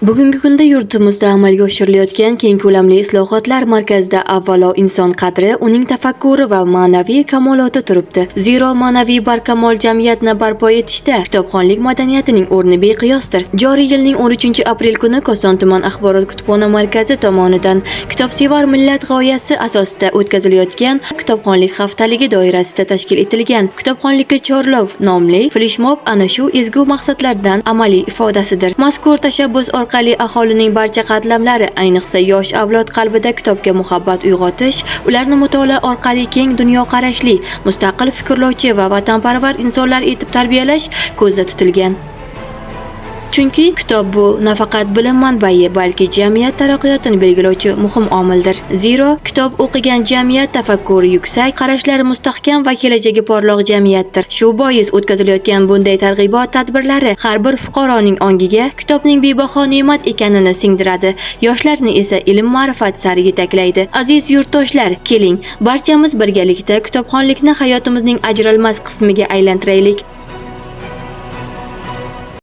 Bugungi kunda yurtimizda amalga oshirilayotgan keng ko'lamli islohotlar markazida avvalo inson qadri, uning tafakkuri va ma'naviy kamoloti turibdi. Zero ma'naviy barkamol jamiyatni barpo etishda kitobxonlik madaniyatining o'rni beqiyosdir. Joriy yilning 13-aprel kuni Koson tuman axborot kutubxona markazi tomonidan Kitobsevar millat g'oyasi asosida o'tkazilayotgan Kitobxonlik haftaligi doirasida tashkil etilgan Kitobxonlikka chorlov nomli fleshmob ana shu ezgu maqsadlardan amaliy ifodasidir. Mazkur tashabbus orqali aholining barcha qatlamlari, ayniqsa yosh avlod qalbida kitobga muhabbat uyg'otish, ularni mutolaa orqali keng dunyoqarashli, mustaqil fikrlovchi va vatanparvar insonlar etib tarbiyalash ko'zda tutilgan. Chunki kitob bu nafaqat bilim manbai, balki jamiyat taraqqiyotini belgilovchi muhim omildir. Zero kitob o'qigan jamiyat tafakkuri yuksak, qarashlari mustahkam va kelajagi porloq jamiyatdir. Shu bois o'tkazilayotgan bunday targ'ibot tadbirlari har bir fuqaroning ongiga kitobning bebaho ne'mat ekanini singdiradi, yoshlarni esa ilm ma'rifat sari yetaklaydi. Aziz yurtdoshlar, keling, barchamiz birgalikda kitobxonlikni hayotimizning ajralmas qismiga aylantiraylik.